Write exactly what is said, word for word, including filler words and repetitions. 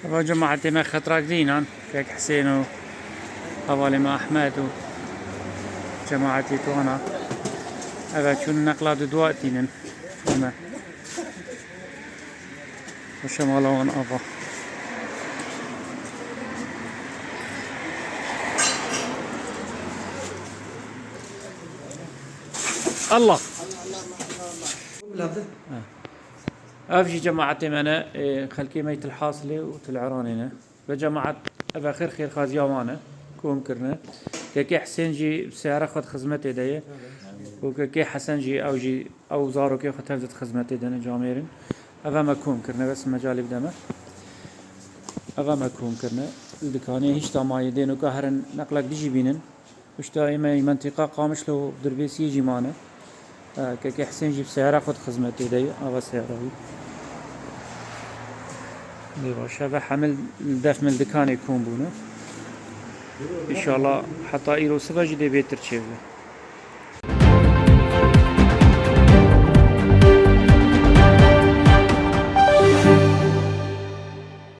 Eva cemaetê me xetrak dînan, kek Hüseyin û hevalê me Ahmet û cemaetê Tuana. Eve çûn neqla du dua tînin. Eme. Û şemala wan ava. Allah. Ev jî cemaetê me ne, ê, xelkê me yê Til Hasilê û Til Eranê ne. Ve cemaet eve xêr xêrxaziya wan e, kom kirine. Kekê Hesên jî bi seyara xwe di xizmetê de ye. Û kekê Hesen jî, ew jî, ew zarokê xwe tev di xizmetê de ne, camêrin. Eve me kom kirine, bes mecalê bide me. Eve me kom kirine. Li dikanê hişta mayê dênoka herin neqlek dijî bînin. Pişta ê me mentîqa Qamişlo Dirbêsiyê jî mane. E, kekê Hesên jî bi seyara xwe di xizmetê de ye. Ava seyara wî. Lê baş, eve hemil def mil dikanê kom bûne. Înşallah heta îro sibe jî dê bêtir çêbe.